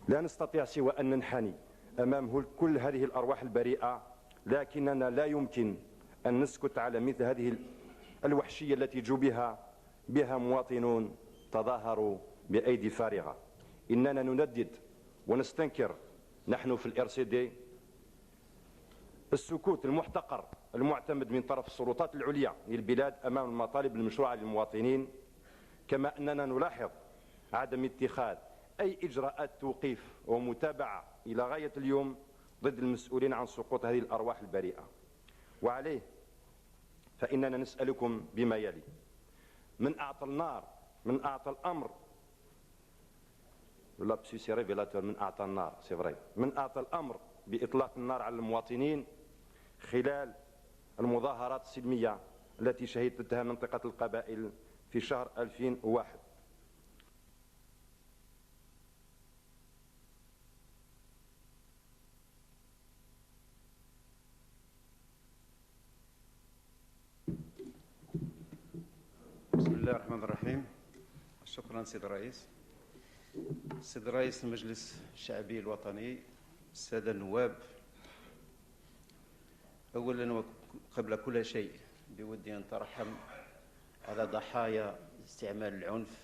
لا نستطيع سوى أن ننحني أمام كل هذه الأرواح البريئة، لكننا لا يمكن أن نسكت على مثل هذه الوحشية التي جبها بها مواطنون تظاهروا بأيدي فارغة. إننا نندد ونستنكر نحن في ال RCD السكوت المحتقر المعتمد من طرف السلطات العليا للبلاد أمام المطالب المشروعة للمواطنين، كما أننا نلاحظ عدم اتخاذ أي إجراءات توقيف ومتابعة إلى غاية اليوم ضد المسؤولين عن سقوط هذه الأرواح البريئة. وعليه فإننا نسألكم بما يلي: من أعطى النار، من أعطى الأمر، lapsus révélateur، من أعطى النار، c'est vrai، من أعطى الأمر بإطلاق النار على المواطنين خلال المظاهرات السلمية التي شهدتها منطقة القبائل في شهر 2001؟ بسم الله الرحمن الرحيم. شكرا سيد الرئيس. سيد رئيس المجلس الشعبي الوطني، السادة النواب، أولا وقبل كل شيء بودي أن أترحم على ضحايا استعمال العنف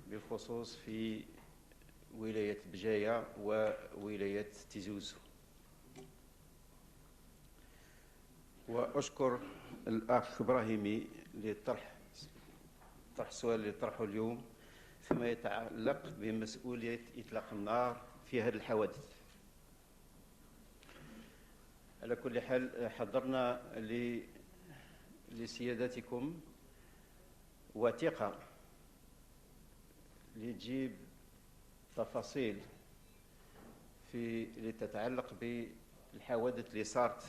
بالخصوص في ولاية بجاية وولاية تيزي وزو، وأشكر الأخ إبراهيمي لطرح السؤال اللي طرحه اليوم فيما يتعلق بمسؤولية إطلاق النار في هذه الحوادث. على كل حال حضرنا لسيادتكم وثيقة لتجيب تفاصيل اللي تتعلق بالحوادث اللي صارت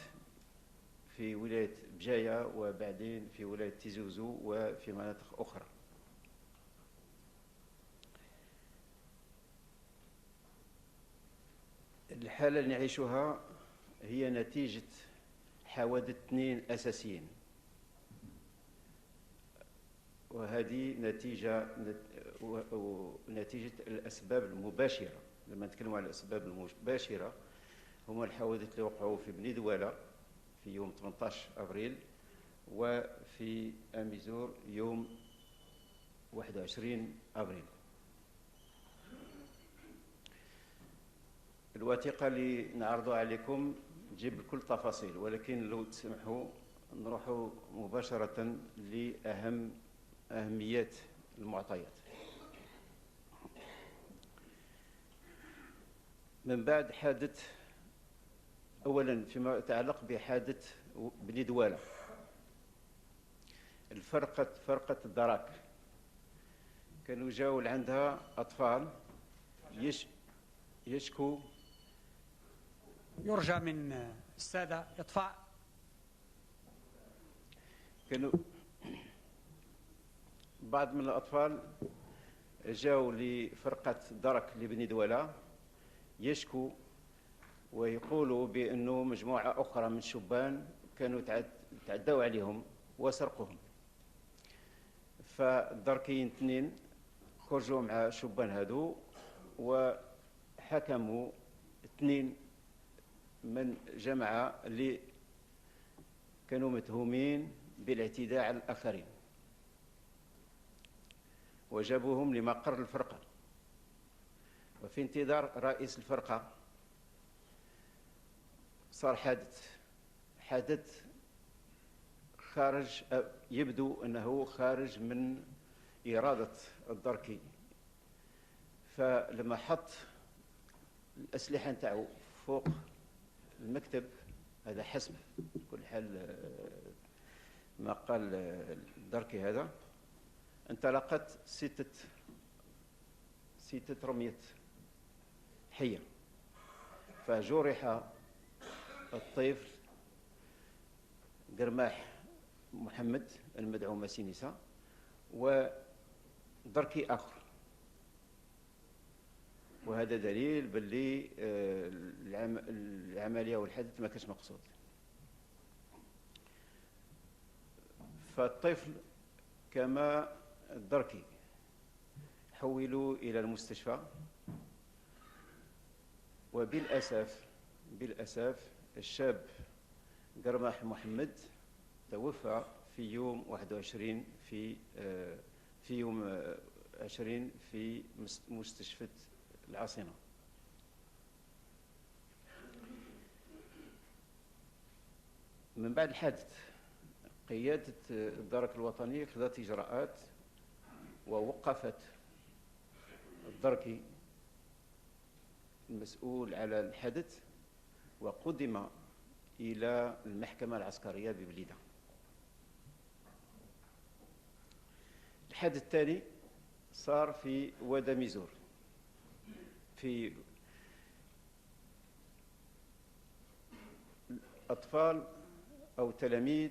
في ولاية بجاية وبعدين في ولاية تيزي وزو وفي مناطق أخرى. الحالة اللي نعيشها هي نتيجة حوادث اثنين أساسيين، وهذه نتيجة الأسباب المباشرة. لما نتكلم على الأسباب المباشرة هما الحوادث اللي وقعوا في بني دوالة في يوم 18 أبريل وفي أميزور يوم 21 أبريل. الوثيقة اللي نعرضها عليكم تجيب كل التفاصيل، ولكن لو تسمحوا نروحوا مباشرة لأهم أهميات المعطيات. من بعد حادث، أولا فيما يتعلق بحادث بني دوالة، فرقة الدراك كانوا جاوا لعندها أطفال يشكو. يرجى من السادة إطفاء. كانوا بعض من الأطفال جاوا لفرقة درك لبني دوالة يشكو ويقولوا بأنه مجموعة أخرى من الشبان كانوا تعدوا عليهم وسرقوهم. فالدركيين اثنين خرجوا مع الشبان هادو وحكموا اثنين من جماعة اللي كانوا متهومين بالاعتداء على الآخرين، وجابوهم لمقر الفرقة. وفي انتظار رئيس الفرقة صار حادث خارج، يبدو أنه خارج من إرادة الدركي. فلما حط الأسلحة نتاعو فوق المكتب، هذا حسب كل حال ما قال الدركي هذا، انطلقت ستة رمية حية، فجرح الطفل قرماح محمد المدعو ماسينيسا ودركي آخر. وهذا دليل باللي العملية والحدث ما كانش مقصود. فالطفل كما الدركي حولوا إلى المستشفى، وبالأسف الشاب قرماح محمد توفى في يوم 21 في يوم 20 في مستشفى العاصمة. من بعد الحادث قيادة الدرك الوطني خذت إجراءات ووقفت الدركي المسؤول على الحدث وقدم إلى المحكمة العسكرية ببليدة. الحادث الثاني صار في وادي ميزور، في أطفال أو تلاميذ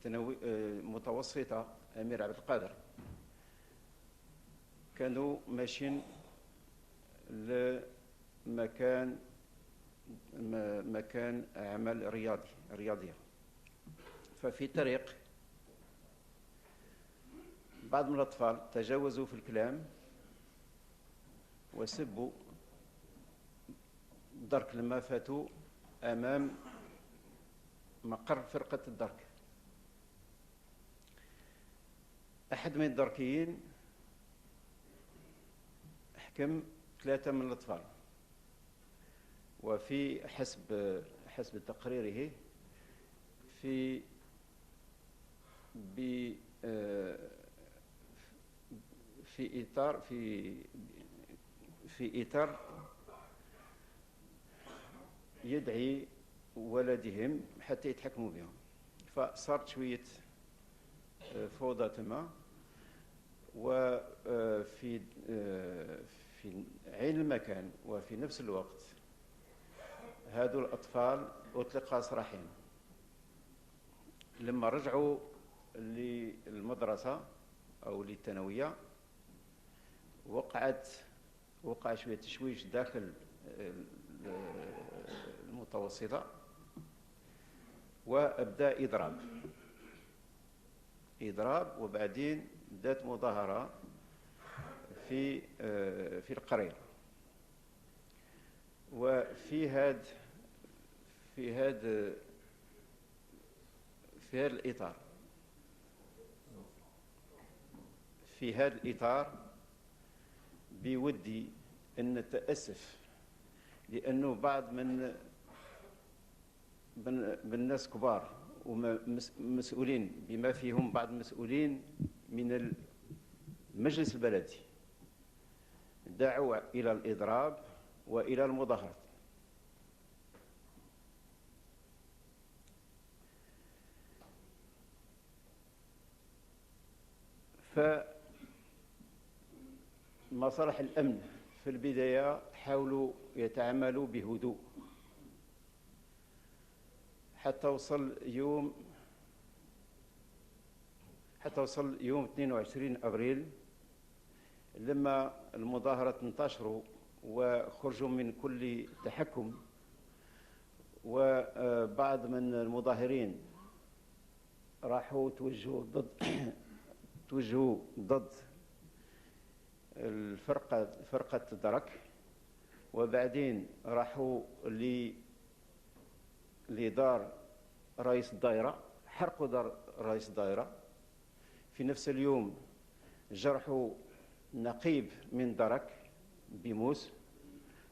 المتوسطة أمير عبد القادر كانوا ماشيين لمكان مكان عمل رياضية. ففي طريق بعض من الأطفال تجاوزوا في الكلام وسبوا الدرك لما فاتوا أمام مقر فرقة الدرك. أحد من الدركيين حكم 3 من الأطفال، وفي حسب تقريره في في إطار في إطار يدعي ولدهم حتى يتحكموا بهم. فصارت شوية فوضى تما، وفي في عين المكان وفي نفس الوقت هادو الأطفال أطلق سراحهم. لما رجعوا للمدرسة أو للثانوية وقع شوية تشويش داخل المتوسطة وأبدأ إضراب، وبعدين بدأت مظاهرة في القرية. وفي هذا في هذا في هذا الإطار في هذا الإطار بودي أن نتأسف لأنه بعض من الناس كبار ومسؤولين بما فيهم بعض المسؤولين من المجلس البلدي دعوا إلى الإضراب وإلى المظاهرات. فمصالح الأمن في البداية حاولوا يتعاملوا بهدوء حتى وصل يوم 22 أبريل لما المظاهرات انتشروا وخرجوا من كل تحكم، وبعض من المظاهرين راحوا توجهوا ضد فرقة الدرك، وبعدين راحوا لدار رئيس الدائرة، حرقوا دار رئيس الدائرة. في نفس اليوم جرحوا نقيب من درك بموس،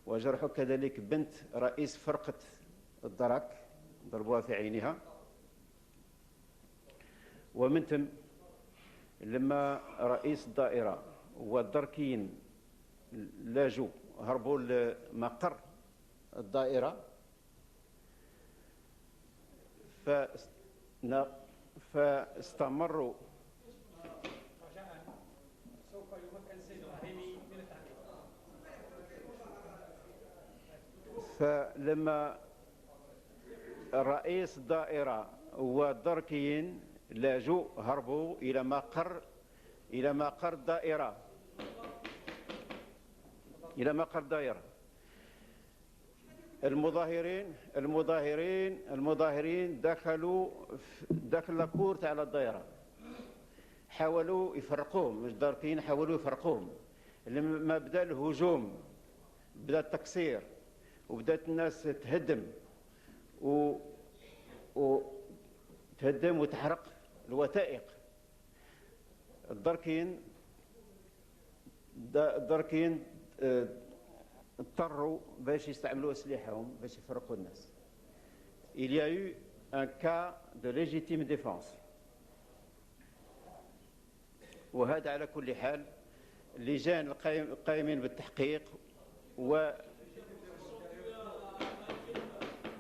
وجرحوا كذلك بنت رئيس فرقة الدرك، ضربوها في عينها. ومن ثم لما رئيس الدائرة والدركيين لاجوا هربوا لمقر الدائرة، فاستمروا. سوف يمكن السيد الرحيمي من التعليق. فلما رئيس الدائرة والدركيين لاجوا هربوا إلى مقر الدائرة، إلى مقر الدائرة. المظاهرين دخلوا داخل لاكور تاع الدائرة، حاولوا يفرقوهم، الداركيين حاولوا يفرقوهم، لما بدا الهجوم، بدا التكسير وبدات الناس تهدم و تهدم وتحرق الوثائق، الدركين اضطروا باش يستعملوا اسلحتهم باش يفرقوا الناس. Il y a eu un cas de légitime défense. وهذا على كل حال اللجان القائمين بالتحقيق و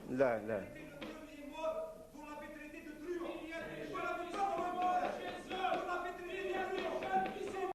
لا لا.